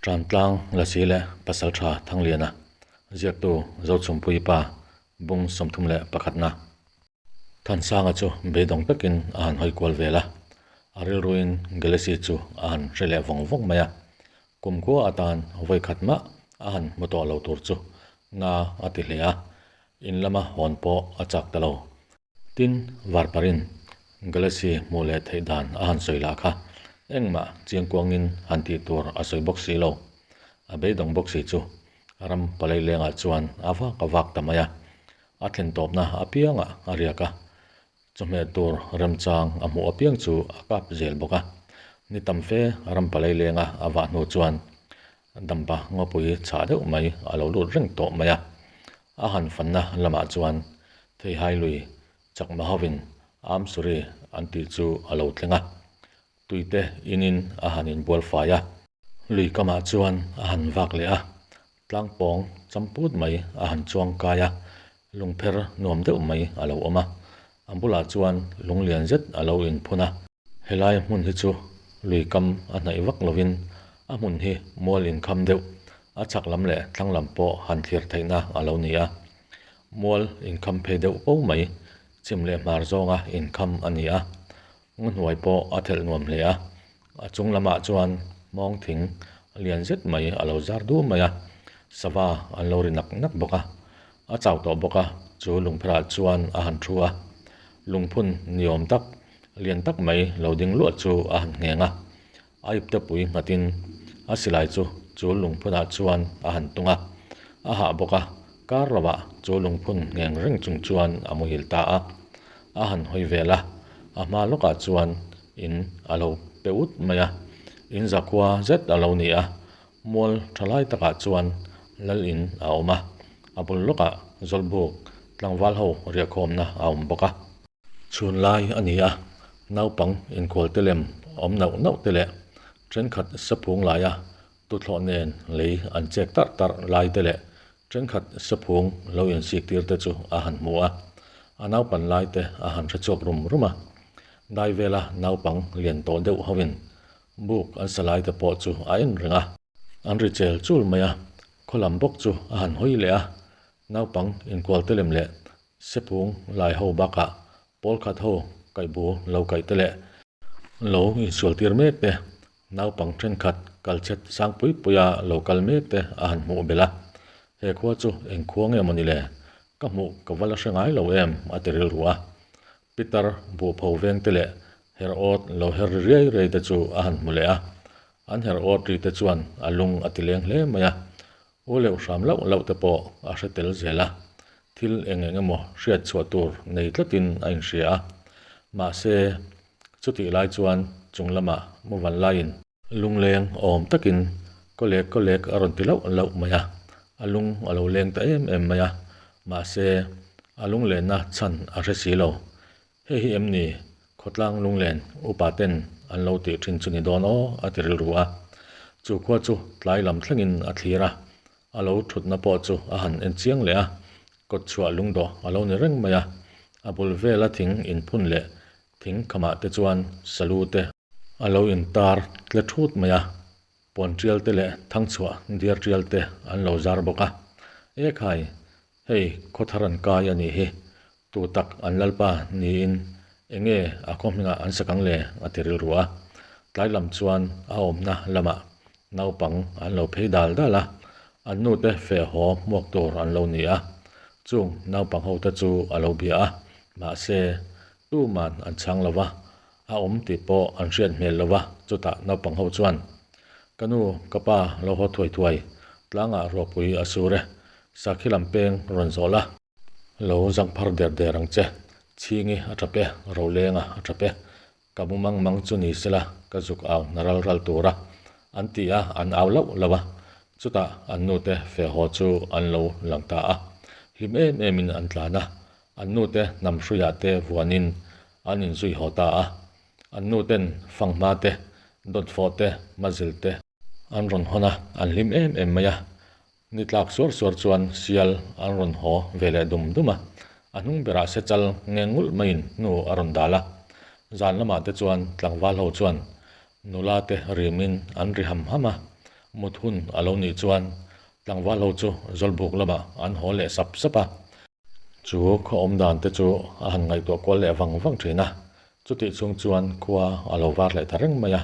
Tantlang Lasi leh Pasaltha Thangliana ziaktu Zochhumpui pa bung 31 na. Thansanga chu beidawng takin a han hawi kual vel a, a rilruin Galaxy chu a han hre leh vawng vawng mai a. Kumkhua atan vawi khat mah a han hmu tawh lo tur chu na a ti hle a, in lama hawn pawh a chak ta lo. Tin, Varparin Galaxy hmuh leh theih dan a han sawi lah kha engmah chiangkuangin han tih tur a sawi bawk si lo. A beidawng bawk si chu ram palei lengah chuan a vak a vak ta mai a, a thlen tawpna apiangah a riak a, chawhmeh tur remchang a hmuh apiang chu a kap zel bawk a. Ni tam fe ram palei lenga a vah hnu chuan dampa ngawpui chhah deuh mai a lo lut reng tawh mai a. A han fanna lamah chuan Theihai lui chakma hovin Amsuri an tih chu a lo thleng a, tuite inin a han inbual fai a. Lui kamah chuan a han vak leh a, tlangpawng champut mai a han chuang kai a, lungpher nuam deuh mai a lo awm a, a bulah chuan lunglian zet a lo inphun a. Helai hmun hi chu lui kam a hnaih vak lovin a hmun hi mual inkham deuh, a chhak lam leh thlang lam pawh han thlir theihna a lo ni a. Mual inkham phei deuh fo mai, chim leh hmar zawnga inkham a ni a. Ngaw hnuai pawh a thelh nuam hle a, a chung lamah chuan hmawng thing lian zet mai a lo zar dum mai a, sava an lo ri nak nak bawk a. A chau tawh bawk a, chu lungpherah chuan a han thu a. Lungphun ni awm tak, lian tak mai lo ding luah chu a han ngheng a. A ipte pui nghatin a silai chu chu lungphunah chuan a han tung a. A hah bawk a, kar lovah chu lungphun ngheng reng chung chuan a muhil ta a. A han hawi vel a, a hma lawkah chuan in a lo pe ut mai a. In zakhua zet a lo ni a, Mual tha lai takah chuan lal in a awm a, a bul lawkah Zawlbuk tlangval ho riahkhawmna a awm bawk a. Chhun lai a ni a, naupang inkhual te lem awm nauh nauh te leh thenkhat saphung laia tuthlawh nen lei an chek tarh tarh lai te leh thenkhat saphung lo insik tir te chu a han hmu a, a naupan lai te a han hre chhuak rum rum a. Dai vela naupang lian tawh deuh hovin Buk an sa lai te pawh chu a en reng a. An ri chel chul mai a, khaw lam bawk chu a han hawi leh a. Naupang inkual te lem leh Sephung lai ho bakah pawl khat ho kaihbu lo kaih te leh lo insual tir mek te, naupang thenkhat kalchhet sang pui puia lo kal mek te a han hmuh belh a. He khua chu eng khua nge maw ni le? Ka hmuh ka va la hre ngai lo em? a ti rilru a. Pitar buhpho veng te leh her awt lo her ri riai riai te chu a han hmu leh a, an her awt ri te chuan a lung a ti leng hle mai a, u leuh hram lauh lauh te pawh a hre tel zel a, thil eng eng emaw hriat chhuah tur nei tlatin a inhria a, mahse chutih lai chuan chung lamah muvan laiin Lungleng awm takin kawlek kawlek a rawn ti lauh lauh mai a, a lung a lo leng ta em em mai a, mahse a lunglenna chhan a hre si lo. Hei hi em ni khawtlang lunglen upa ten an lo tih thin chu ni dawn aw a ti rilru a. Chu khua chu tlai lam thlengin a thlir a, a lo thutna pawh chu a han en chiang leh a, kawtchhuah lungdawh a lo ni reng mai a, a bul vela thing inphun leh thing khamah te chuan salu te A lo intar tle thut mai a, puan tial te leh thangchhuah diar tial te an lo zar bawk a. E khai, hei khawthar an kai a nih hi, tu tak an lalpa niin enge a khaw hmingah an sak ang le a ti rilru a. Tlai lam chuan a awmna lamah naupang an lo phei dal dal a, an nute feh haw hmuak tur an lo ni a. Chung naupang ho te chu a lo bia a, mahse tuman an chhang lo va, A awm tih pawh an hriat hmel lo va, chutah naupang ho chuan, Ka nu, ka pa lo haw thuai thuai, tlangah ruahpui a sur e, sakhi lam peng rawn zawh la, lo zang phar der der ang che, chhingi a tap e, rolenga a tap e, ka mu mang mang chu ni sela ka zuk au hna ral ral tur a, an ti a, an au lauh lauh a, chutah an nute feh haw chu an lo lang ta a, hlim em emin an tlan a, An nute hnam hruiah te vuanin an inzui haw ta a. An nuten fanghma te, dawtfawh te, mazil te an rawn hawn a, an hlim em em mai a. Ni tlak suar suar chuan sial an rawn haw ve leh dum dum a. A hnung berah se chal nge ngulh maiin hnu a rawn dal a. Zan lamah te chuan tlangval ho chuan nula te rimin an ri ham ham a. Mut hun a lo nih chuan tlangval ho chu Zawlbuk lamah an haw leh sap sap a. Chu khaw awm dan te chu a han ngaihtuah kual leh vang vang thin a. Chutih chhung chuan khua a lo var leh ta reng mai a.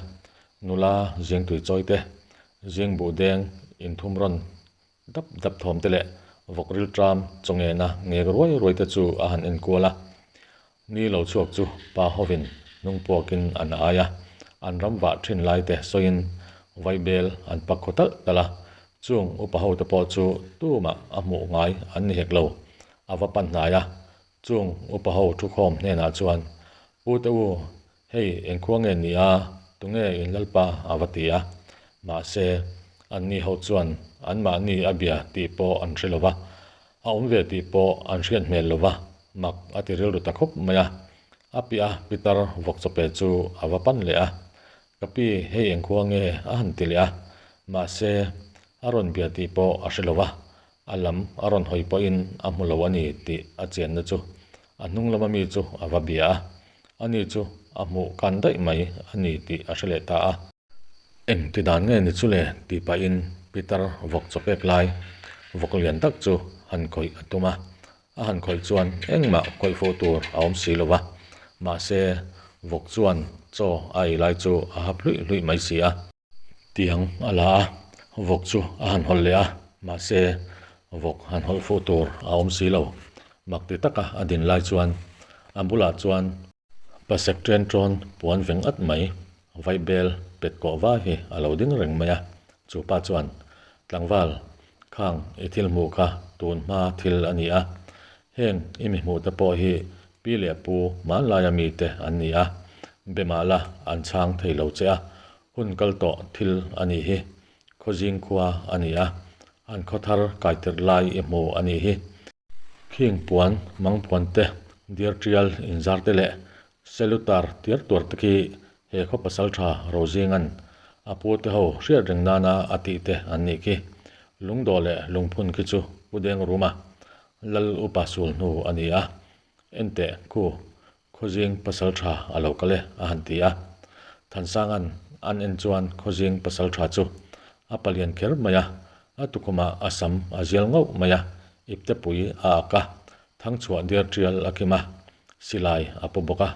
Nula zingtui chawi te, zing buh deng inthum rawn dap dap thawm te leh vawk ril tram chaw ngena ngek ruai ruai te chu a han en kual a. Ni lo chhuak chu pa hovin hnung puakin an ai a, an ram vah thin lai te sawiin vaibel an pak khaw talh talh a. Chung upa ho te pawh chu tumah a hmuh ngai an ni hek lo. A va pan hnai a, chung upa ho thukhawm hnenah chuan, Pu te u, Hei engkhua nge ni a, tunge in Lalpa a va ti a. Mahse, anni ho chuan anmahni a bia tih pawh an hre lo va, a awm ve tih pawh an hriat hmel lo va, mak a ti rilru ta khawp mai a. A piah a Pitar vawkchawpe chu a va pan leh a, Ka pi, hei engkhua nge a han ti leh a. Mahse, a rawn bia tih pawh a hre lo va, a lam a rawn hawi pawhin a hmu lo a ni tih a chianna chu a hnung lama mi chu a va bia a. Ani chu a hmuh kan daih mai a ni tih a hre leh ta a. Eng ti dan nge ni chu le tih pahin Peter vawk chaw pek lai vawk lian tak chu han khawih a tum a. A han khawih chuan engmah khawih fuh tur a awm si lo va. Mahse, vawk chuan chaw a ei lai chu a hap hluih hluih mai si a. Tiang a la a, vawk chu a han hawlh leh a, mahse vawk han hawlh fuh tur a awm si lo. Mak ti taka a din lai chuan a bulah chuan pasek ṭen ṭawn puan veng at mai, vaibel pet kawh va hi a lo ding reng mai a. Chu pa chuan, Tlangval, khang i thil hmuh kha tun hma thil a ni a, Heng i mi hmuhte pawh hi pi leh pu hmanlaia mite an ni a, be mah la an chhang thei lo che a, hun kal tawh thil a nih hi. Khawzing khua a ni a, an khaw thar kai tirh lai i hmu a nih hi. Khing puan, mang puan te, diar tial inzar te leh selutar tiar tuar te khi he khaw pasaltha Rozinga'n a pu te ho hriat reng nana a tih te an nih khi. Lungdawh leh lungphun khi chu Pu Deng Ruma Lal upa sul hnu a ni a, Enteh khu, Khawzing pasaltha a lo kal e a han ti a. Thansanga'n an en chuan Khawzing pasaltha chu a palian kher mai a, a tukhumah a sam a zial ngauh mai a, iptepui a ak a, thangchhuah diar tial a kim a, silai a pu bawk a,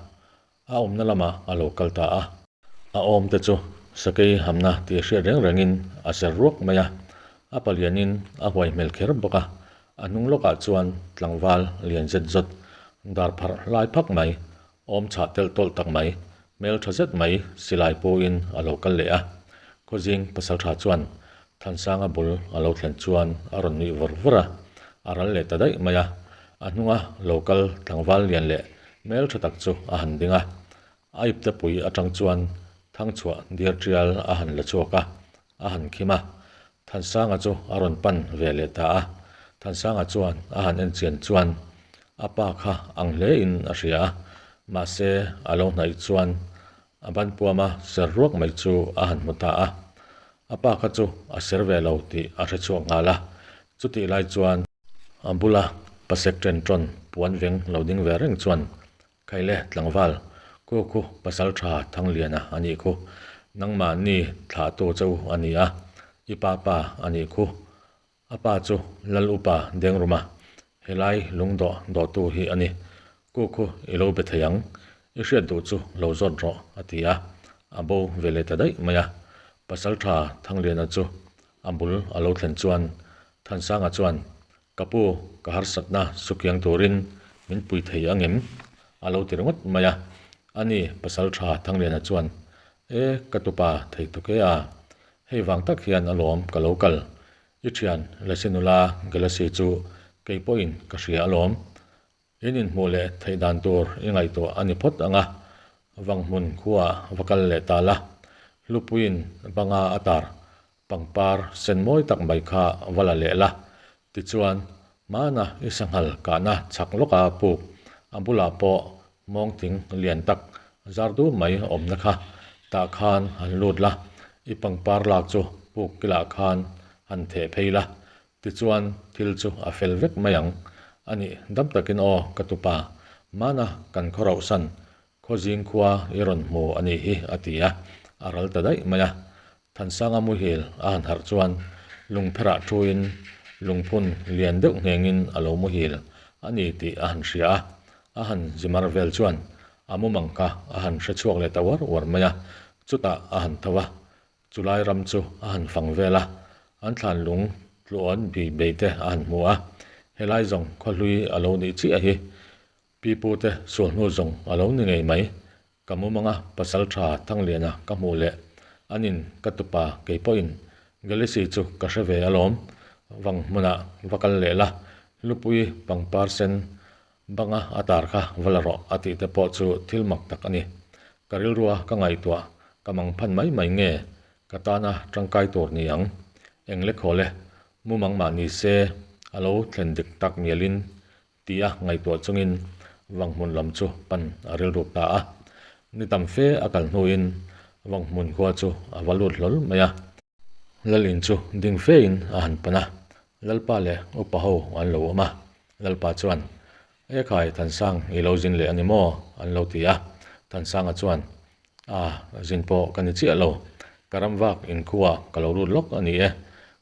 a awmna lamah a lo kal ta a. A awm te chu sakei hamna tih hriat reng rengin a ser ruak mai a, a palianin a huai hmel kher bawk a, a hnung lawkah chuan tlangval lian zet zawt, dar pharh lai phak mai, awm chhah telh tawlh tak mai, hmel tha zet mai silai puin a lo kal leh a. Khawzing pasaltha chuan Thansanga bul a lo thlen chuan a rawn nuih vawr vawr a, a ral leh ta daih mai a, a hnunga lo kal tlangval lian leh hmel tha tak chu a han ding a, A iptepui atang chuan Thangchhuah diar tial a han la chhuak a, a han khim a. Thansanga chu a rawn pan ve leh ta a. Thansanga chuan a han en chian chuan a pa kha ang hle in a hria a, mahse a lo hnaih chuan a ban puama ser ruak mai chu a han hmu ta a. A pa kha chu a ser ve lo tih a hre chhuak nghal a, chutih lai chuan a bula pasek ṭen ṭawn puan veng lo ding ve reng chuan Khaile tlangval, khu khu pasal tha Thangliana a nih khu. Nangmahni thlahtu che u a ni a, i pa pa a nih khu. A pa chu Lal Upa Dengruma, helai lungdawh dawhtu hi a ni. Khu khu i lo be thei ang, i hriat duh chu lo zawt rawh, a ti a, a bo ve leh ta daih mai a. Pasal tha Thangliana chu a bul a lo thlen chuan Thansanga chuan Ka pu, ka harsatna sukiang turin min pui thei angem? A lo ti ringawt mai a. Ani, pasal tha Thangliana chuan, E, ka tupa thei tuk e a. Hei vang tak hian alawm ka lo kal. I thian Lesinula Gelasi chu kei pawhin ka hria alawm. In inhmuh leh theih dan tur i ngaihtuah a ni phawt ang a, Vanghmun khuaah va kal leh ta la. Hlupuiin banga a tar pangpar sen mawi tak mai kha va la leh la. Tichuan, hmana i sanghal kahna chhak lawka puk a bulah pawh mawngthing lian tak zar dum mai awmna kha tah khan han lut la, i pangpar lak chu puk kilah khan han theh phei la. Tichuan, thil chu a fel vek mai ang. A nih, dam takin aw, ka tupa. Hmana kan khaw rauhsan, khaw zing khua i rawn hmu a nih hi, a ti a, a ral ta daih mai a. Thansanga muhil a han harh chuan lungpherah thuin lungphun lian deuh nghengin a lo muhil a ni tih a han hria a. A han zimar vel chuan a mumang kha a han hre chhuak leh ta uar uar mai a, chutah a han tho a, chulai ram chu a han fang vel a, an thlan lung tluawn bi bei te a han hmu a, helai zawng khawhlui a lo nih chiah hi pipu te sual hnu zawng a lo ni ngei mai. Ka mumanga pasal tha Thangliana ka hmuh leh anin ka tupa kei pawhin Galisi chu ka hre ve alawm, vang hmunah va kal leh la, Hlupui pangpar sen banga a tar kha va la rawh a tih te pawh chu thil mak tak a ni. Ka rilrua ka ngaihtuah ka mang phan mai mai nge ka tana tangkai tur ni ang. Eng le khaw le, mumang mah ni se a lo thlen dik tak mialin Tia ngaihtuah chungin Vanghmun lam chu pan a rilruk ta a. Ni tam fe a kal hnuin Vanghmun khua chu a va lut hlawl mai a. Lalin chu ding fein a han pan a, Lalpa leh upa ho an lo awm a. Lalpa chuan, Ekhai Thansang i lo zin leh a ni maw? an lo ti a. Thansanga chuan, A, zin pawh ka ni chiah lo. Ka ram vak inkhuah ka lo lut lawk a ni e.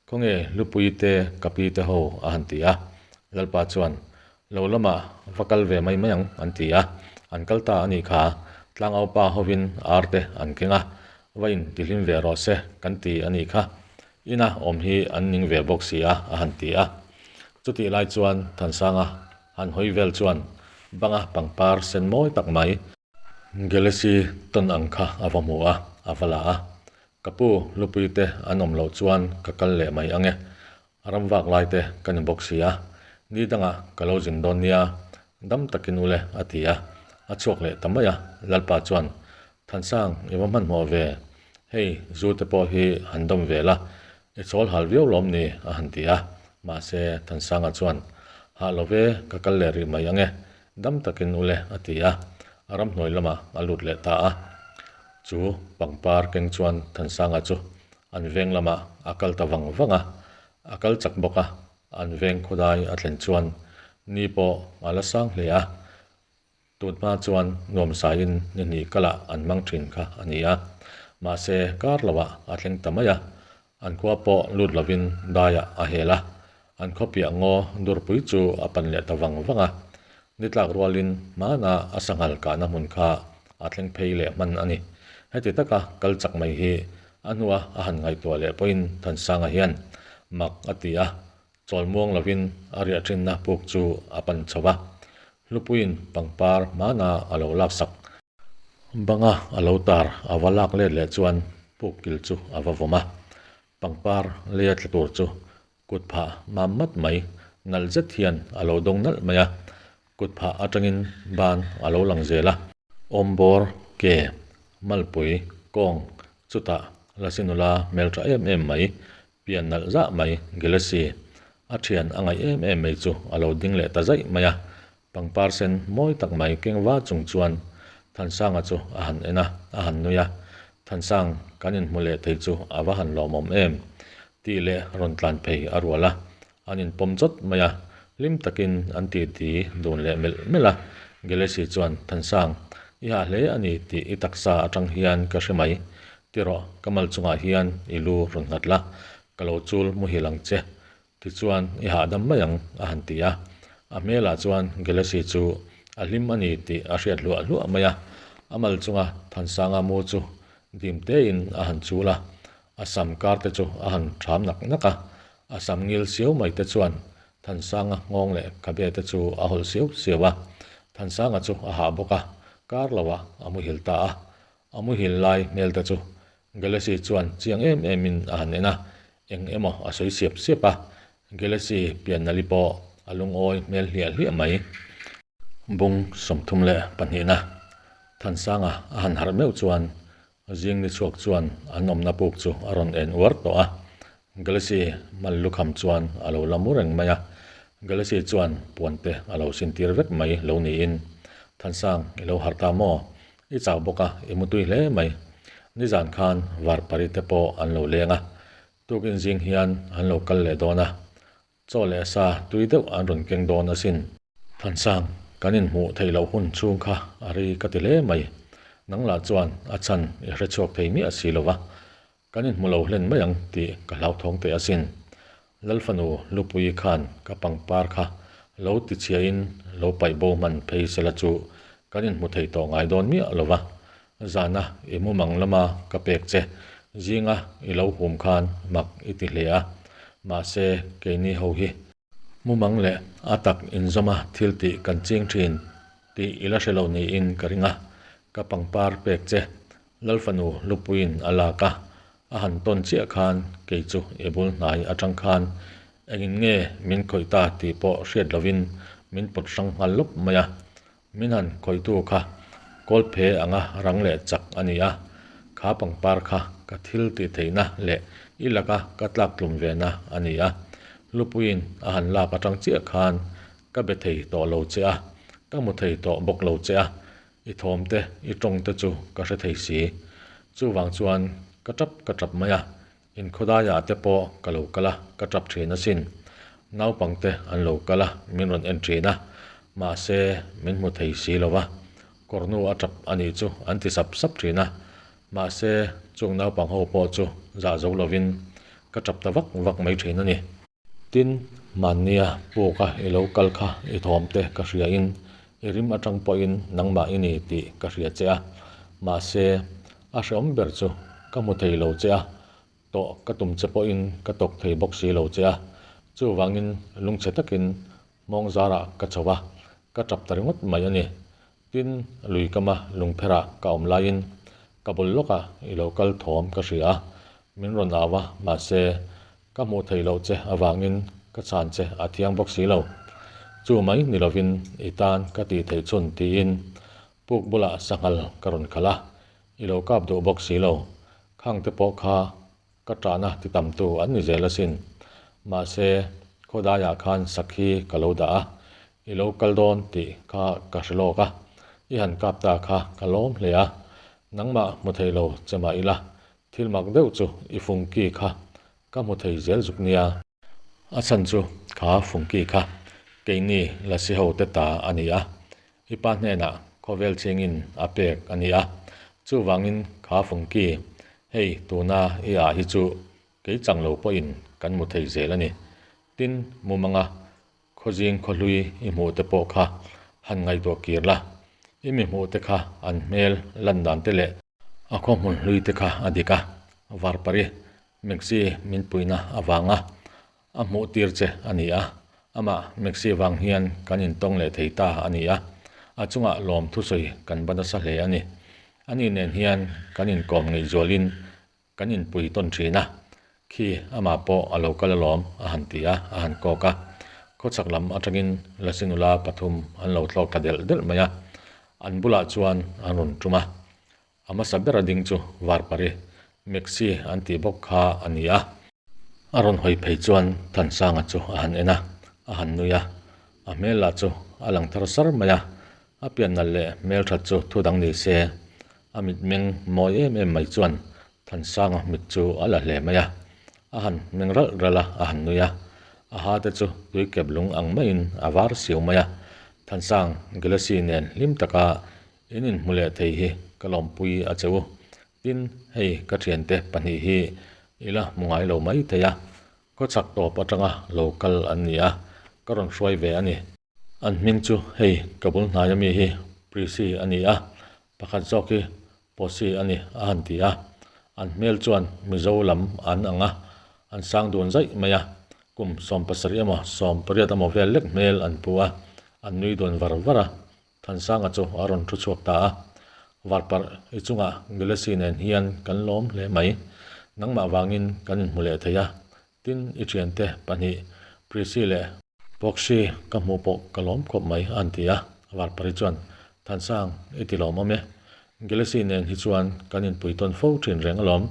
Khawnge Hlupui te ka pi te ho a han ti a. Lalpa chuan, Lo lamah va kal ve mai mai ang an ti a. An kal ta a nih kha. Tlangaupa hovin ar te an keng a, va in tihlim ve rawh se kan ti a nih kha. Ina awm hi an ning ve bawk si a a han ti a. Chutih lai chuan Thansanga han hawi vel chuan banga pangpar sen mawi tak mai, Galaxy tawn ang kha a va hmu a, a va la a. Ka pu Hlupui te an awm loh chuan ka kal leh mai ang e. Ram vak lai te ka ni bawk si a, ni dangah ka lo zin dawn nia, dam takin ule a ti a, a chhuak leh ta mai a. Lalpa chuan, Thansang i va hmanhmawh ve, hei zu te pawh hi han dawm ve la, I chawl hal viau lawm ni? a han ti a. Mahse, Thansanga chuan, Hah lo ve, ka kal leh rih mai ang e. Dam takin ule, a ti a. A ramhnuai lamah a lut leh ta a. Chu pangpar keng chuan Thansanga chu an veng lamah a kal ta vang vang a. A kal chak bawk a, an veng khawdai a thlen chuan ni pawh a la sang hle a. Tun hma chuan nuamsaiin ni hnih kalah an hmang thin kha a ni a, mahse kar loah a thleng ta mai a, an khua pawh lut lovin daiah a hel a, an khaw piah ngaw durpui chu a pan leh ta vang vang a, ni tlak rualin hmana a sanghal kahna hmun kha a thleng phei leh hman a ni. Heti taka kal chak mai hi a hnua a han ngaihtuah leh pawhin Thansanga hian mak a ti a, Chawlmuang lovin a riah thinna puk chu a pan chho a, Hlupuiin pangpar hmana a lo laksak. Banga a lo tar a va lak let leh chuan puk kil chu a va vawm a, pangpar leia tla tur chu kut phah mam mat mai nalh zet hian a lo dawng nalh mai a, kut phah atangin ban a lo lang zel a. Awmbawr, ke, malpui, kawng, chutah Lasi nula hmeltha em em mai Pian nalh zah mai, Galaxy, a thian a ngaih em em mai chu a lo ding leh ta zaih mai a. Pangpar sen mawi tak mai keng va chung chuan Thansanga chu a han en a, a han nui a. Thansang, kan inhmu leh thei chu a va han lawmawm em? tih leh rawn tlan phei a rual a. An inpawm chawt mai a, hlim takin an titi dun leh melh melh a. Galaxy chuan, Thansang, i hah hle a ni tih i taksa atang hian ka hre mai. Ti rawh, ka mal chungah hian i lu rawn nghat la, ka lo chul muhil ang che. Tichuan, i hahdam mai ang, a han ti a. A hmelah chuan Galaxy chu a hlim a ni tih a hriat hluah hluah mai a. A mal chunga Thansanga mu chu dim tein a han chul a, a sam kar te chu a han ṭham nak nak a. A sam ngil siau mai te chuan Thansanga nghawng leh khabe te chu a hawlh siau siau a. Thansanga chu a hah bawk a, kar loah a muhil ta a. A muhil lai hmel te chu Galaxy chuan chiang em em in a han en a, eng emaw a sawi siap siap a, Galaxy pian nali pawh a lungawi hmel hliah hliah mai. Bung 32na Thansanga a han harh meuh chuan zing ni chhuak chuan an awmna puk chu a rawn en uar tawh a, Galaxy mal lukham chuan a lo la mu reng mai a, Galaxy chuan puan te a lo sin tir vek mai lo niin, Thansang i lo harh ta maw? I chau bawk a, i mutui hle mai. Nizan khan Varpari te pawh an lo leng a, tukin zing hian an lo kal leh dawn a, chaw leh sa tui deuh an rawn keng dawn asin. Thansang, kan inhmuh theih loh hun chhung kha a ri ka ti hle mai. Nang lah chuan a chhan i hre chhuak thei miah si lo va. Kan inhmu lo hlen mai ang tih ka hlauthawng teh asin. Lalfanu Lupuii khan ka pangpar kha lo tichhiain lo paih bo hman phei sela chu kan inhmu thei tawh ngai dawn miah lo va. Zana i mumang lama ka pek che zinga i lo hum khan mak i ti hle a, mahse keini ho hi mumang leh a tak inzawma thil tih kan ching thin tih i la hre lo niin ka ring a, ka pangpar pek che Lalfanu Lupuiin a lak a, a han tawn chiah khan kei chu i bul hnai atang khan engin nge min khawih ta tih pawh hriat lovin min pawt hrang nghal lawp mai a. Min han khawihtu kha kawlphe anga rang leh chak a ni a, kha pangpar kha ka thil tih theihna leh i laka ka tlak tlum vena a ni a. Lupuiin a han lak atang chiah khan ka be thei tawh lo che a, ka hmu thei tawh bawk lo che a, I thawm te, i tawng te chu ka hre thei si. Chuvang chuan ka tap ka tap mai a, inkhawdaiah te pawh ka lo kal a, ka tap thin asin. Naupang te an lo kal a, min rawn en thin a, mahse min hmu thei si lo va, kawrnu a tap a nih chu an ti sap sap thin a, mahse chung naupang ho pawh chu zah zo lovin ka tap ta vak vak mai thin a ni. Tin, mahnia puk a i lo kal kha i thawm te ka hria in, i rim atang pawhin nangmah i ni tih ka hria che a. Mahse, a hreawm ber chu ka hmu thei lo che a, tawh ka tum che pawhin ka tawk thei bawk si lo che a. Chuvangin lungchhe takin hmawng zarah ka chho a, ka tap ta ringawt mai a ni. Tin, lui kama lungpherah ka awm laiin ka bul lawkah i lo kal thawm ka hria a, min rawn au a, mahse, ka hmuh theih loh che avangin ka chhan che a thiang bawk si lo. Chu mai ni lovin i tan ka tih theih chhun tiin puk bulah sanghal ka rawn khalh a, i lo kap duh bawk si lo. Khang te pawh kha Ka ṭahna ti tamtu an ni zel asin. Mahse, khawdaiah khan sakhi ka lo dah a, i lo kal dawn tih kha ka hre lawk a, i han kap ta kha ka lawm hle a. Nangmah hmu thei lo che mah ila, thil mak deuh chu i fungki kha ka hmu thei zel zuk nia. A chhan chu kha fungki kha keini Lasi ho te ta a ni a, i pa hnenah khawvel chingin a pek a ni a, chuvangin kha fungki hei tuna i ah hi chu kei chang lo pawhin kan mu thei zel a ni. Tin, mumanga Khawzing khawhlui i hmuh te pawh kha han ngaihtuah kir la, i mi hmuh te kha an hmel lan dan te leh a khaw hmun hlui te kha a dik a, Varpari Maxi min puihna avanga a hmuh tir che a ni a, amah Maxi vang hian kan intawng leh thei ta a ni a, a chungah lawm thusawi kan ba nasa hle a ni. Ani nen hian kan inkawm ngaihzualin Kan inpui tawn thin a, khi amah pawh a lo kal alawm a han ti a, a han kawk a. Khawchhak lam atangin Lasi nula pathum an lo thlawk thla delh delh mai a, an bulah chuan an rawn tum a. A hmasa bera ding chu Varpari, Maxi an tih bawk kha a ni a. A rawn hawi phei chuan Thansanga chu a han en a, a han nui a. A hmel lah chu a lang thar sar mai a, a pian nalh leh hmelthat chu thu dang ni se A mitmeng mawi em em mai chuan Thansanga mit chu a la hle mai a, a han meng ralh ralh a, a han nui a. A ha te chu tui kep lung ang maiin a var siau mai a. Thansang Galaxy nen hlim taka in inhmu leh thei hi ka lawmpui a che u. Tin, hei ka thiante pahnih hi i la hmu ngai lo mai thei a, khawchhak tawp atanga lo kal an ni a, ka rawn hruai ve a ni. An hming chu hei ka bul hnai ami hi Prissy a ni a, pakhat zawk hi Possy a ni a han ti a. An hmel chuan Mizo lam an ang a, an sang dun zaih mai a, kum 17 emaw 18 emaw vel lek hmel an pu a, an nui dun var var a. Thansanga chu a rawn thu chhuak ta a, Varparh i chungah Galaxy nen hian kan lawm hle mai, nangmah vangin kan inhmu leh thei a, tin i thiante pahnih Prissy leh Poxi ka hmuh pawh ka lawm khawp mai a han ti a, Varpari chuan, Thansang, i ti lawmawm e. Galaxy nen hi chuan kan inpui tawn fo thin reng alawm.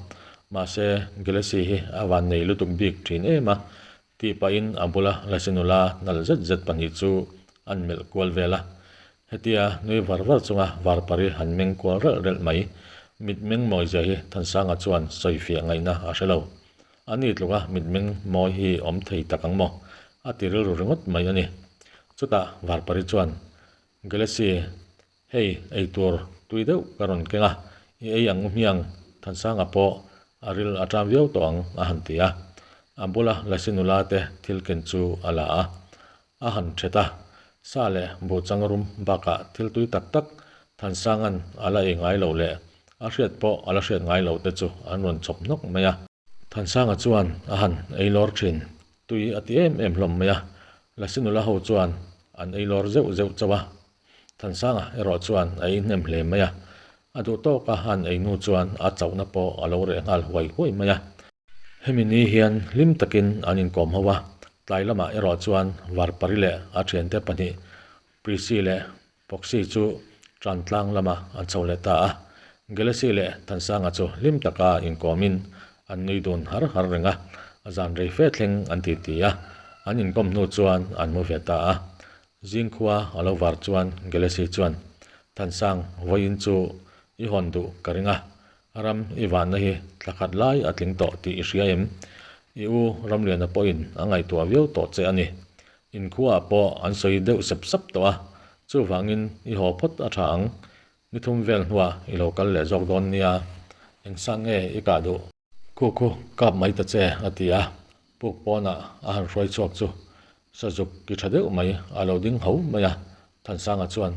Mahse, Galaxy hi a van nei lutuk bik thin em a, tih pahin a bula Lasi nula nalh zet zet pahnih chu an melh kual vel a. Hetia nui var var chunga Varpari han meng kual relh relh mai. Mitmeng mawizia hi Thansanga chuan sawifiah ngaihna a hre lo. A ni tluka mitmeng mawi hi awm thei tak ang maw? A ti rilru ringawt mai a ni. Chutah Varpari chuan, Galaxy, hei eitur tui deuh ka rawn keng a, i ei ang u hmiang, Thansanga pawh A ril a ṭam viau tawh ang, a han ti a. A bula Lasi nula te thil ken chu a la a. A han ṭhet a. Sa leh buhchang rum bakah thil tui tak tak Thansanga'n a la ei ngai loh leh a hriat pawh a la hriat ngai loh te chu an rawn chhawp hnawk mai a. Thansanga chuan a han ei lawr thin. Tui a ti em em hlawm mai a. Lasi nula ho chuan an ei lawr zeuh zeuh chauh a. Thansanga erawh chuan a ei hnem hle mai a. A duh tawka han ei hnu chuan a chauhna pawh a lo reh nghal huai huai mai a. Hemi ni hian hlim takin an inkawm ho a, tlai lamah erawh chuan Varpari leh a thiante pahnih Prissy leh Poxy chu Trantlang lamah an chho leh ta a. Galaxy leh Thansanga chu hlim taka inkawmin an nui dun har har reng a, zan rei fe thleng an titi a, an inkawm hnu chuan an mu ve ta a. Zingkhua a lo var chuan Galaxy chuan, Thansang, vawiin chu i hawn duh ka ring a, ram i vanna hi thla khat lai a tling tawh tih i hria em? I u Ramliana pawhin a ngaihtuah viau tawh che a ni. Inkhuaah pawh an sawi deuh sep sap tawh a, chuvangin i haw phawt a tha ang. Ni thum vel hnuah i lo kal leh zawk dawn nia, engsan nge i kah duh? Khu khu kap mai ta che, a ti a. Puk pawnah a han hruai chhuak chu sazuk ki tha deuh mai a lo ding ho mai a. Thansanga chuan,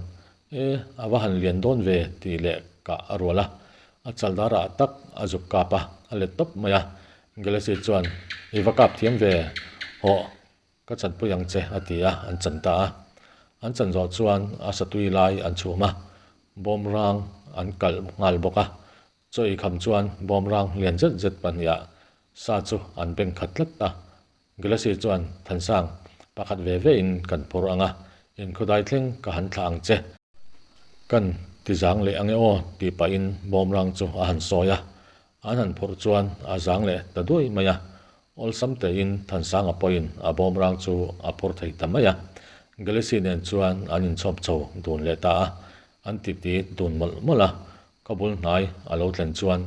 E, a va han lian dawn ve, tih leh kah a rual a. A chaldarah tak a zuk kap a, a let tawp mai a. Galaxy chuan, I va kap thiam ve, hawh. Ka chanpui ang che, a ti a, an chan ta a. An chan zawh chuan a satui lai an chhum a, bawmrang an kalh nghal bawk a. Chaw ei kham chuan bawmrang lian zet zet pahniha sa chu an beng khat tlat a. Galaxy chuan, Thansang, pakhat ve ve in kan phur ang a, inkhawdai thleng ka han thlah ang che. Kan ti zang leh ange aw, tih pahin bawmrang chu a han sawi a. An han phurh chuan a zang leh ta duai mai a. Awlsam tein Thansanga pawhin a bawmrang chu a phur thei ta mai a. Galaxy nen chuan an inchhawp chho dun leh ta a, an titi dun mawlh mawlh a. Ka bul hnai a lo thlen chuan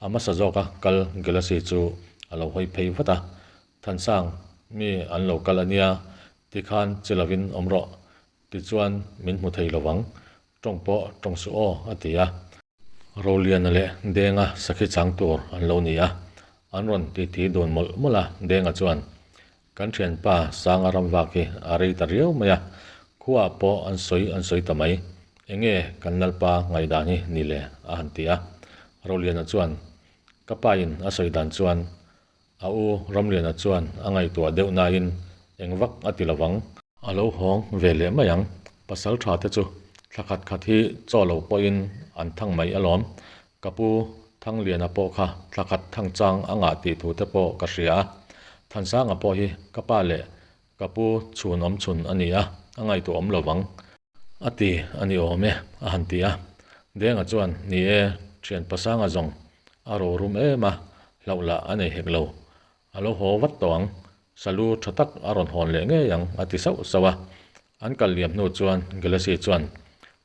a hmasa zawka kal Galaxy chu a lo hawi phei vat a. Thansang, mi an lo kal a nia, tikhan che lovin awm rawh, tichuan min hmu thei lovang, tawng pawh tawng suh aw, a ti a. Roliana leh Denga sakhi chang tur an lo ni a, an rawn titi dun mawlh mawlh a, Denga chuan, Kan thianpa Sanga ramvak hi a rei ta riau mai a, khuaah pawh an sawi an sawi ta mai, enge kan Lalpa ngaihdan hi ni le? a han ti a. Roliana chuan, Ka pain a sawi dan chuan A u Ramliana chuan a ngaihtuah deuh nain eng vak a ti lovang. A lo hawng ve leh mai ang. Pasal tha te chu thla khat khat hi chaw lo pawhin an thang mai alawm. Ka pu Thangliana pawh kha thla khat thang chang a ngah tih thu te pawh ka hria a. Thansanga pawh hi ka pa leh ka pu chhun awm chhun a ni a, a ngaihtuah awm lovang. A ti a ni awm e, a han ti a. Denga chuan, Ni e, thian pasanga zawng a ro rum em a, hlauh lah a nei hek lo. A lo haw vat tawh ang, salu tha tak a rawn hawn leh ngei ang, a ti sauh sauh a. An kal liam hnu chuan Galaxy chuan,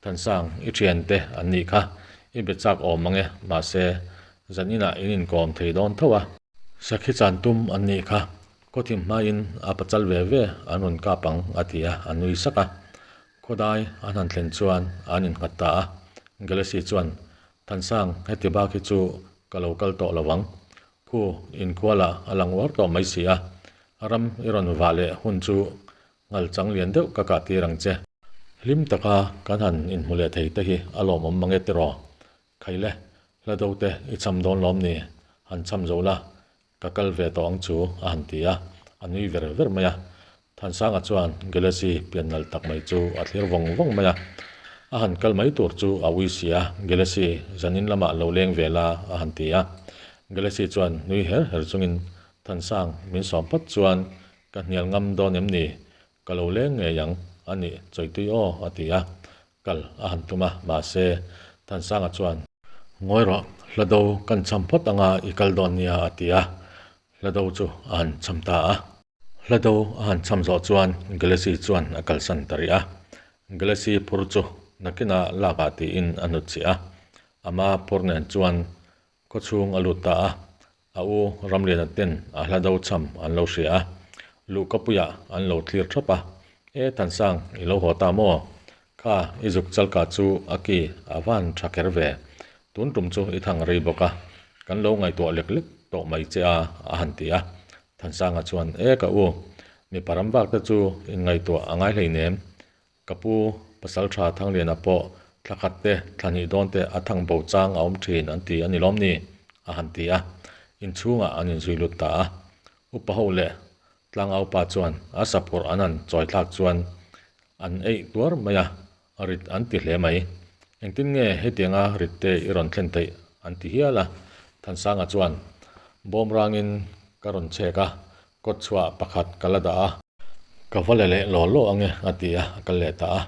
Thansang, i thiante an nih kha, i be chak awm ang e, mahse, zan inah in inkawm thei dawn tho a. Sakhi chan tum an nih kha, Khawthim hmain a pachal ve ve an rawn kap ang a ti a, a nui sak a. Khawdai an han thlen chuan an innghat ta a. Galaxy chuan, Thansang, heti bak hi chu ka lo kal tawh lo ang. Khu inkhualah a lang uar tawh mai si a. Ram i rawn vah leh hun chu ngal chang lian deuh ka kah tir ang che. Hlim taka kan han inhmu leh thei te hi a lawmawm mang e tiraw? Khaile, hla do te i cham dawn lawm ni? Han cham zo la, Ka kal ve tawh ang chu, a han ti a, a nui ver ver mai a. Thansanga chuan Galaxy pian nalh tak mai chu a thlir vawng vawng mai a. A han kal mai tur chu a ui si a, Galaxy, zanin lamah lo leng ve la, a han ti a. Galaxy chuan nui her her chungin, Thansang, min sawm phawt chuan ka hnial ngam dawn em ni? Ka lo leng ngei ang, a nih chawitui aw, a ti a. Kal a han tum a, mahse, Thansanga chuan, Ngawi rawh, hla do kan cham phawt anga i kal dawn nia, a ti a. Hla do chu a han cham ta a. Hla do a han cham zawh chuan Galaxy chuan a kalsan ta rih a. Galaxy phur chu nakinah lakah tiin a hnutchhiah a. Ama phur nen chuan khawchhung a lut ta a. A u Ramliana ten a hla do cham an lo hria a, luhkapuiah an lo thlir thap a, E Thansang, i lo haw ta maw? Kha, i zuk chalka chu a ki a van tha kher ve. Tun tum chu i thang rei bawk a. Kan lo ngaihtuah lek lek tawh mai che a, a han ti a. Thansanga chuan, E ka u, mipa ram vak te chu inngaihtuah a ngai hleinem. Ka pu Pasaltha Thangliana pawh thla khat te, thla hnih dawn te a thang bo chang a awm thin an ti a ni lawm ni? a han ti a. Inchhungah an inzui lut ta a. Upa ho leh Tlangaupa chuan a saphurh an han chawi thlak chuan an eih tuar mai a, rit an ti hle mai. Engtin nge hetianga rit te i rawn thlen theih an ti hial a. Thansanga chuan bawm rangin ka rawn chhek a, kawt chhuah pakhat ka la dah a. Ka va la leh law law ange a ti a, a kal leh ta a.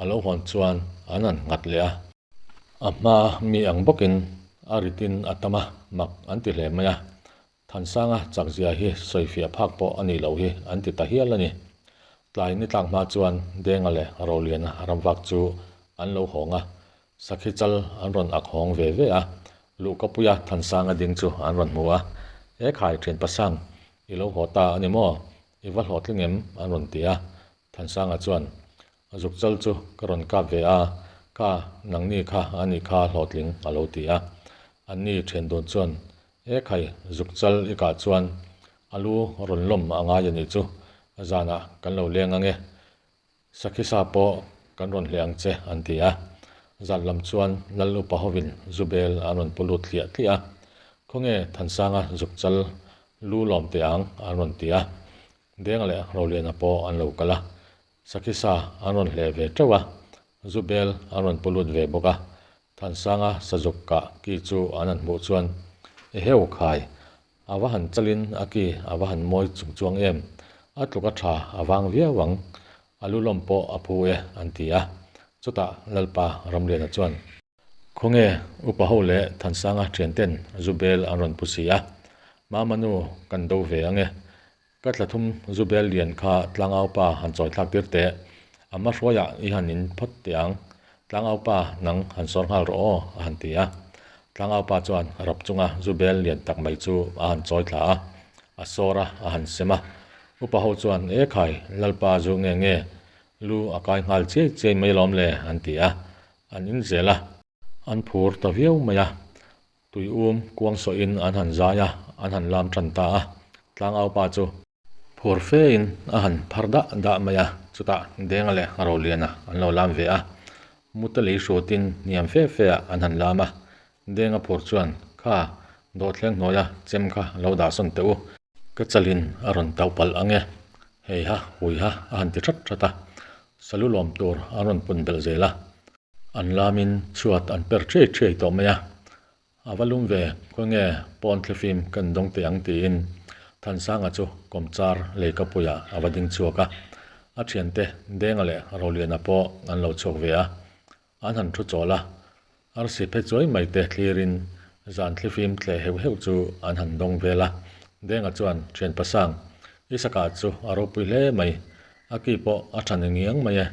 A lo hawn chuan an han nghat leh a. A hma mi ang bawkin a ritin a tam a, mak an ti hle mai a. Thansanga chakzia hi sawifiah phak pawh a nih loh hi an ti ta hial a ni. Tlai ni tlak hma chuan Denga leh Roliana ramvak chu an lo hawng a, Sakhi chal an rawn ak hawng ve ve a, Luhkapuia Thansanga ding chu an rawn hmu a, E khai thian pasang, i lo haw ta a ni maw? I va hlawhtling em? an rawn ti a. Thansanga chuan, Zuk chal chu ka rawn kap ve a, ka nangni kha a nih kha hlawhtling a lo ti a. Anni thian dun chuan, E khai, zuk chal i kah chuan a lu rawn lawm a ngai a nih chu, zanah kan lo leng ang e. Sakhi sa pawh kan rawn hleh ang che an ti a. Zan lam chuan Lal upa hovin Zubel an rawn pu lut tliah tliah a. Khawnge Thansanga zuk chal lu lawm teh ang an rawn ti a. Denga leh Roliana pawh an lo kal a. Sakhi sa an rawn hleh ve teuh a. Zubel an rawn pu lut ve bawk a. Thansanga sazuk kah ki chu an han hmuh chuan, Eheu khai, a va han chalin a ki a va han mawi chung chuang em, a tluk a tha a vang viau ang, a lu lawm pawh a phu e an ti a. Chutah Lalpa Ramliana chuan, Khawnge upa ho leh Thansanga thianten Zubel an rawn pu si a, Mama nu kan do ve ange, Ka tla thum Zubel lian kha Tlangaupa han chawi thlak tir teh. A hmahruaiah i han in phawt teh ang. Tlangaupa nang han sawr nghal rawh aw a han ti a. Tlangaupa chuan rap chunga Zubel lian tak mai chu a han chawi thla a. A sawr a, a han sem a. Upa ho chuan E khai, Lalpa zu nge nge lu a kai nghal chiai chiai mai alawm le an ti a. An in zel a. An phur ta viau mai a. Tui um kuang sawhin an han zai a, an han lam tan ta a. Tlangaupa chu. Phur fein a han phar dah dah mai a, chutah Denga leh Roliana an lo lam ve a. Mute lei hrutin hniam fe fe ah an han lam a. Denga phur chuan, Kha, dawhthleng hnuaia chem kha lo dah sawn teh u. Ka chalin a rawn tauh palh ang e, hei ha, hui ha a han ti that that a. Salu lawm tur an rawn pun belh zel a. An lamin chhuat an per ṭhiai ṭhiai tawh mai a, a va lum ve, khawi nge pawn thlifim kan dawng teh ang tiin Thansanga chu kawmchar leikapuiah a va ding chhuak a, a thiante Denga leh Roliana pawh an lo chhuak ve a, an han thu chawl a, arsi phe chuai mai te thlirin zan thlifim tleh heuh heuh chu an han dawng vel a, Denga chuan thianpa sang Isaka chu a ropui hle mai, a ki pawh a tha ni ngiang mai e.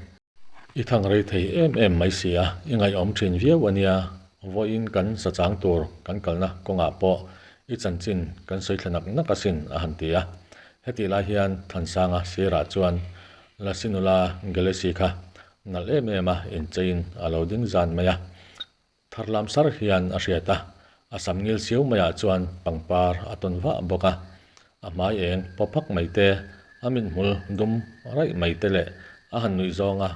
I thang rei thei em em mai si a, i ngaihawm thin viau a nia. Vawiin kan sachang tur kan kalna kawngah pawh i chanchin kan sawi thla nak nak asin a han ti a. Hetih lai hian Thansanga sirah chuan Lasi nula Gelesi kha nalh em em a incheiin a lo ding zan mai a. Tharlam sar hian a hriat a, a sam ngil siau maiah chuan pangpar a tawn vah bawk a. A hmai eng paw phak mai te, a mithmul dum raih mai te leh a han nuih zawng a,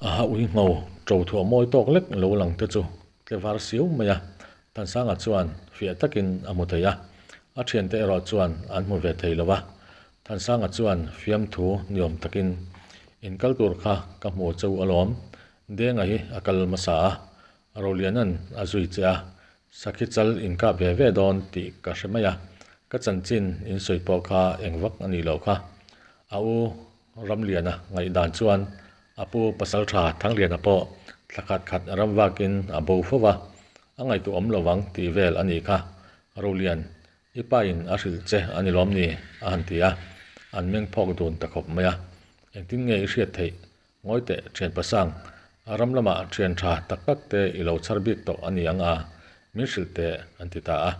a ha ui ngho ṭo thuah mawi tawk lek lo lang te chu tle var siau mai a. Thansanga chuan fiah takin a hmu thei a, a thiante erawh chuan an hmu ve thei lo va. Thansanga chuan fiamthu niawm takin, In kal tur kha ka hmu cheu alawm, Denga hi a kal hmasa a, Roliana'n a zui che a, Sakhi chal in kap ve ve dawn tih ka hre mai a, ka chanchin in sawi pawh kha eng vak a nih loh kha. A u Ramliana ngaihdan chuan a pu Pasaltha Thangliana pawh thla khat khat ram vakin a bo fo va, a ngaihtuah awm lovang tih vel a nih kha. Rolian, I pa in a hrilh che a ni lawm ni? a han ti a, an meng phawk dun ta khawp mai a. Engtin nge i hriat theih? Ngawi teh, thian pasang, a ram lamah thian tha tak tak te i lo chhar bik tawh a ni ang a, min hrilh teh, an ti ta a.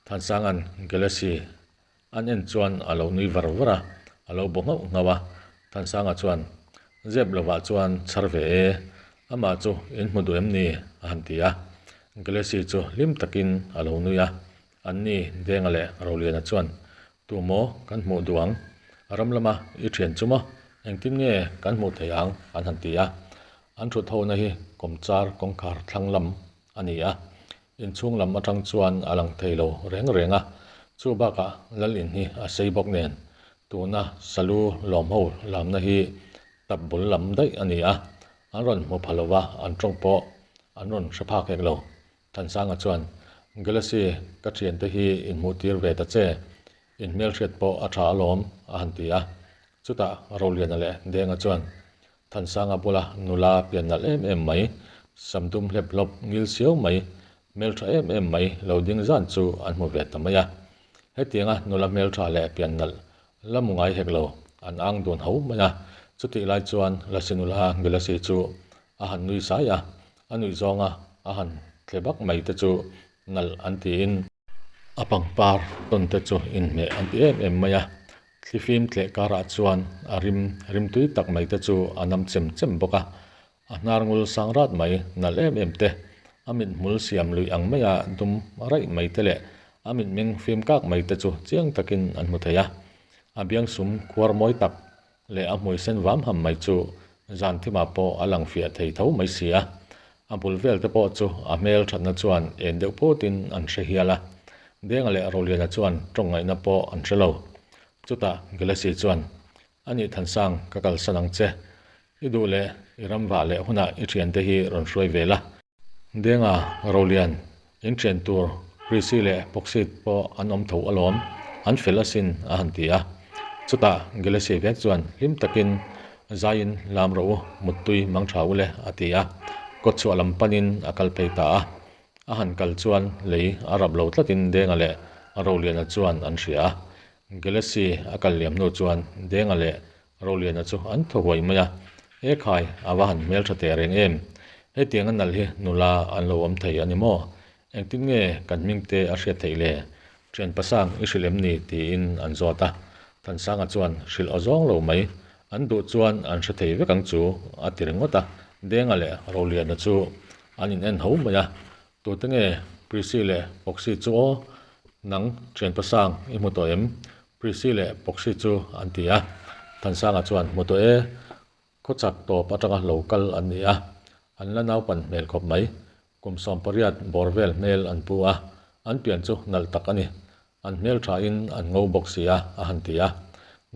Thansanga'n Gelesi an en chuan a lo nui var var a, a lo bo nghauh nghauh a. Thansanga chuan, Zep lovah chuan chhar ve e, amah chu in hmu duh em ni? a han ti a. Gelesi chu hlim takin a lo nui a. Anni Denga leh Roliana chuan, Tu maw kan hmuh duh ang? Ram lama i thian chu maw? Engtin nge kan hmuh theih ang? an han ti a. An thut hona hi kawmchar kawngkhar thlang lam a ni a. Inchhung lam atang chuan a lang thei lo reng reng a. Chu bakah lal in hi a sei bawk nen tuna salu lawm ho lamna hi tap bul lam daih a ni a. An rawn hmu pha lova an tawng pawh an rawn hre phak hek lo. Thansanga chuan, Galaxy, ka thiante hi inhmuh tir ve ta che, in hmelhriat pawh a tha alawm, a han ti a. Chutah Roliana leh Denga chuan, Thansanga bula nula pian nalh em em mai, sam dum hlep hlawp ngil siau mai, hmeltha em em mai lo ding zan chu an hmu ve ta mai a. Hetianga nula hmeltha leh pian nalh la mu ngai hek lo, an ang dun ho mai a. Chutih lai chuan Lasi nula Galaxy chu a han nui sai a, a nuih zawnga a han tle vak mai te chu nalh an tiin a pangpar tawn te chu inhmeh an ti em em mai a, thlifim tleh karah chuan a rim rim tui tak mai te chu a nam chem chem bawk a, a hnar ngul sang rat mai nalh em em te, a mithmul siam luih ang maia dum raih mai te leh a mitmeng fim kak mai te chu chiang takin an hmu thei a, a biangsum khuar mawi tak leh a hmui sen vam ham mai chu zan thimah pawh a lang fiah thei tho mai si a. A bul vel te pawh chu a hmel thatna chuan en deuh pawtin an hre hial a. Denga leh Roliana chuan tawng ngaihna pawh an hre lo. Chutah Galaxy chuan, A nih Thansang, ka kalsan ang che. I duh leh i ram vah leh hunah i thiante hi rawn hruai ve la. Denga, Rolian, in thian tur Prissy leh Poxit pawh an awm tho alawm, an fel asin a han ti a. Chutah Galaxy vek chuan hlim takin zaiin lam rawh u, muttui mang tha u le a ti a. Kawtchhuah lam panin a kal phei ta a. A han kal chuan lei a rap lo tlatin Denga leh Roliana chuan an hria a. Galaxy a kal liam hnu chuan Denga leh Roliana chu an thaw huai mai a, E khai, a va han hmeltha teh reng em? Hetiang a nalh hi nula an lo awm thei a ni maw? Engtin nge kan hming te a hriat theih le? Thian pasang i hrilh em ni? tiin an zawt a. Thansanga chuan hrilh aw zawng lo mai, an duh chuan an hre thei vek ang chu a ti ringawt a. Denga leh Roliana chu an in en ho mai a, Tute nge Prissy leh Poxy chu aw? Nang thian pasang i hmu tawh em? Prissy leh Poxy chu an ti a. Thansanga chuan hmu tawh e, khawchak tawp atanga lo kal an ni a, an la naupan hmel khawp mai. Kum 18 bawr vel hmel an pu a, an pian chu nalh tak a ni. An hmel thain an ngo bawk si a, a han ti a.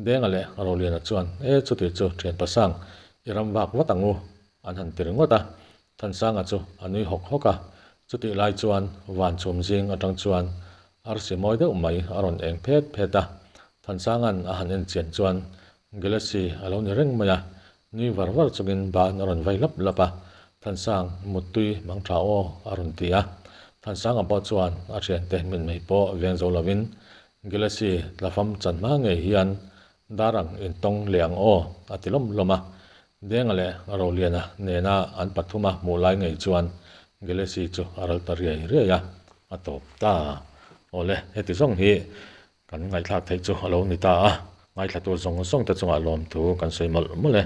Denga leh Roliana chuan, E chuti chu thian pasang, i ram vak vat ang u, an han ti ringawt a. Thansanga chu a nui hawk hawk a, chutih lai chuan van chhum zing atang chuan arsi mawi deuh mai a rawn eng phet phet a. Thansanga'n a han en chian chuan Galaxy a lo ni reng mai a, nui var var chungin ban a rawn vai lap lap a, Thansang, muttui mang tha aw a rawn ti a. Thansanga pawh chuan a thiante mitmei pawh veng zo lovin Galaxy tlafam chan hma ngei hian dar ang intawng leh ang aw a ti lawm lawm a. Denga leh Roliana nena an pathuma hmuh lai ngei chuan Galaxy chu a ral ta riai riai a, a tawp ta. Awle, heti zawng hi kan ngaihthlak theih chu a lo ni ta a, ngaithlatu zawng zawng te chungah lawmthu kan sawi mawlh mawlh e.